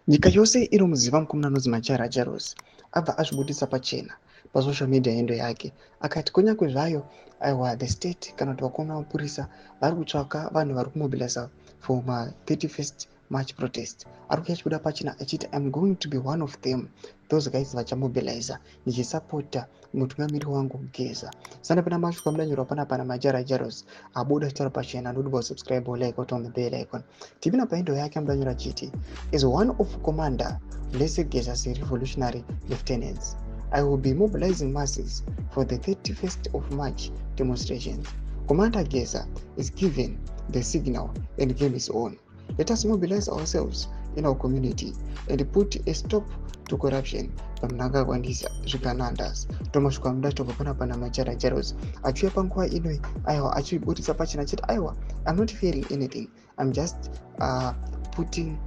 Nyika yose inomuziva mukomana anonzi Majaira Jairos. Abva azvibudisa pachena pasocial media handle yake, akati kunyange zvayo, aiwa, the state kana kuti vakomana vamapurisa vari kutsvaka vanhu vari kumobiliza for ma31st March protest, ari kuya achibuda pachena achiti, "I'm going to be one of them, those guys vachamobiliza ndichisapota mutungamiri wangu Geza." Sandapinda mashoko amudanyorwa panapa naMajaira Jairos, abuda achitaura pachena. Ndokuti subscribe, like, on the bell icon. Tipinda pahandle yake amudanyora achiti, "As one of Commander Blessed Geza's revolutionary lieutenants, I will be mobilizing masses for the 31st of March demonstrations. Commander Geza is given the signal and game is on. Let us mobilize ourselves in our community and put a stop to corruption paMnangagwa zviganandas." Tomasvika mudatobva panapa naMajaira Jairos achiuya panguva inoi, aiwa, achibudisa pachena achiti, "Aiwa, I'm not fearing anything. I'm just putting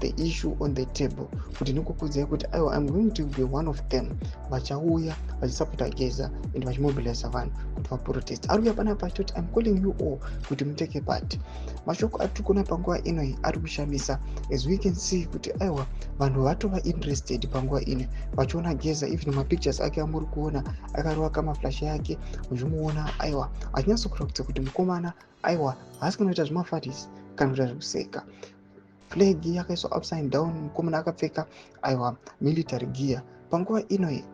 the issue on the table kuti ndikukudzai kuti, aiwa, I'm going to be one of them vachauya vachisapota Geza and vachimobiliza vanhu kuti vaprotest." Ari kuuya panapa achitoti, "I'm calling you all kuti mutake part." Mashoko atiri kuona panguva inoi ari kushamisa, as we can see kuti, aiwa, vanhu vatova interested panguva ino vachiona Geza. Even mapictures ake amuri kuona akarova camouflage yake, uchimuona, aiwa, achinyatsokuratidza kuti mukomana, aiwa, haasi kunoita zvemafarisi kana kuita zvekuseka. Flag yakaiswa upside down, mukomana akapfeka, aiwa, military gear. Panguva inoi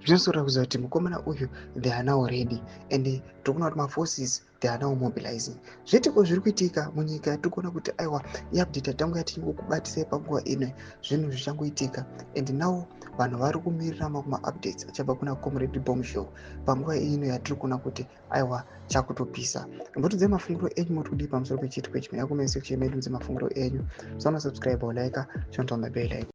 zvinozoratidza kuti mukomana uyu, they are now ready, and tiri kuona kuti maforces, they are now mobilizing. Zviitiko zviri kuitika munyika, tiri kuona kuti, aiwa, iupdate yatangu yatingokubatisai panguva ino. Zvinhu zvichangoitika, and now vanhu vari kumirira maupdates achabva kuna Comrade Bombshow panguva ino yatiri kuona kuti, aiwa, chakutopisa. Mbotidzai mafungiro enyu, moti kudii pamusoro pechiitiko ichi? Muya comment section medu, mudze mafungiro enyu. Musaona subscribe, like, turn on the bell icon.